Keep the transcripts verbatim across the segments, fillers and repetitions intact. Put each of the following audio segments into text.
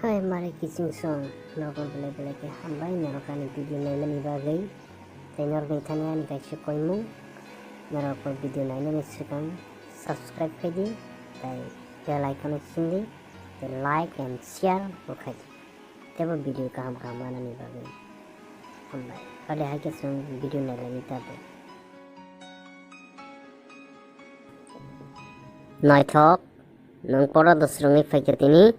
Hai mare kiching song, nogo belai belai khe hambai norok ani video naimani bagwi. Tei norokni thani ani kaisa koimung, norok bo video nainani swkang subscribe khai di, tei bell icon o sing di, tei like and share bo khai di. Tei bo video kaham kaham manani bagwi. Hambai. Hade hai khe chwng video nailai ta bo. Naithok, nwng pora dosrwngwi phaikha tini,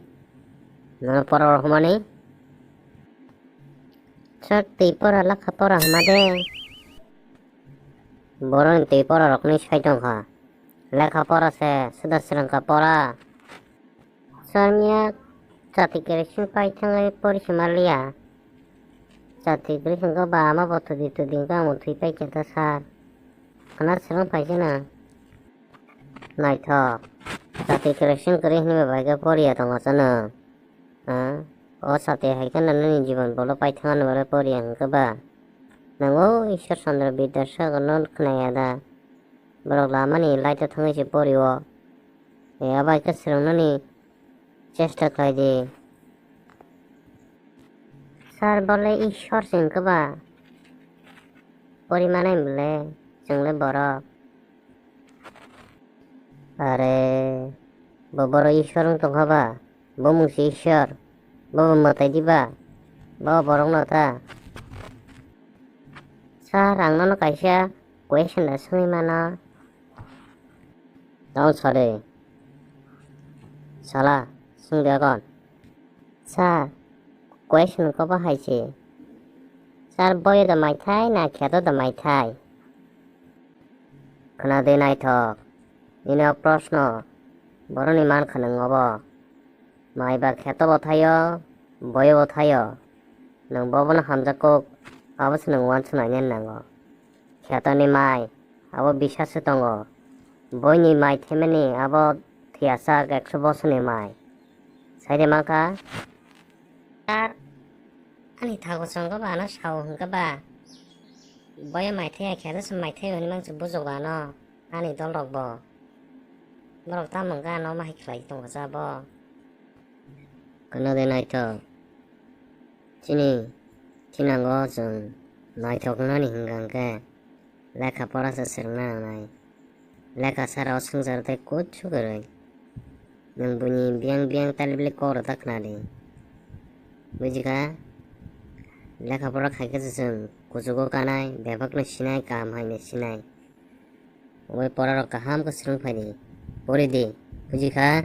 nwng pora rohormani. Sir, twi pora lekha pora hwnma de. Boroni twi pora rokni sai tongkha. Lekha pora se, suda swrwngkha pora. Sir, miya chati kerosene pai thangwi pori se manliya. Chati kerosene ko ba ama bo thudi thudi wngkha, omo thwi paikha ta sir. Khna swrwng paikha na. Naithok. Chati kerosene kwrwi hwnwi bai khe poriya tongo chwng. Ha? O chati hai kheno nini jibon bolo paithangani bagwi poriya hwnkhe ba? Nang o Ishwar Chandra Vidyasagar no khnaya da? Borok lamani light o thangwi se porio. E, abo hai khe swrwngnani chesta khlai di. Sir, bole Ishwar se hwnkhe ba? Pori manai bole, chwng le borok. Are, bo borok Ishwar wng tongkha ba? Bo mung se Ishwar? Bo bo mwtai di ba? Bo borok no ta? Sir, ang nono kaisa question da swngwi mano. Tamo sade. Sala, swng de kon. Sir, question ko bahai se. Sir, boyo da maithai na kheto da maithai? Khna de naithok. Nini o proshno, boroni man khwnang obo. Mai ba kheto bo thaio, boyo bo thaio. Nwng bobono hamjak kuk, abo se nwng uansuknaina nango. Khetoni mai, abo bisa se tongo. Boini mai themani abo thwiyasak ekso bosorni mai. Saide mankha? Sir, ani thago chwng khe ba ano sao hwnkhe ba? Boyo mai thaya khe ado se mai thaya hwnwi mang se bujugo ano, ani dol rok bo. Borok tamo hwnkhe ano ma hai khlai tongkha sa bo. Khna de naithok. Chini thinango chwng naithok wngnani hwnkha hwnkhe lekha pora se swrwngna nangnai. Lekha sara o swngchar tei kuchu kwrwi. Nwng buini biyang biyang talibli kok rwda khna di. Buji kha? Lekha pora khai khe se chwng kuchugo kanai, bebakno sinai, kaham haino sinai. Obo pora rok kaham khe swrwng phai di. Pori di. Buji kha?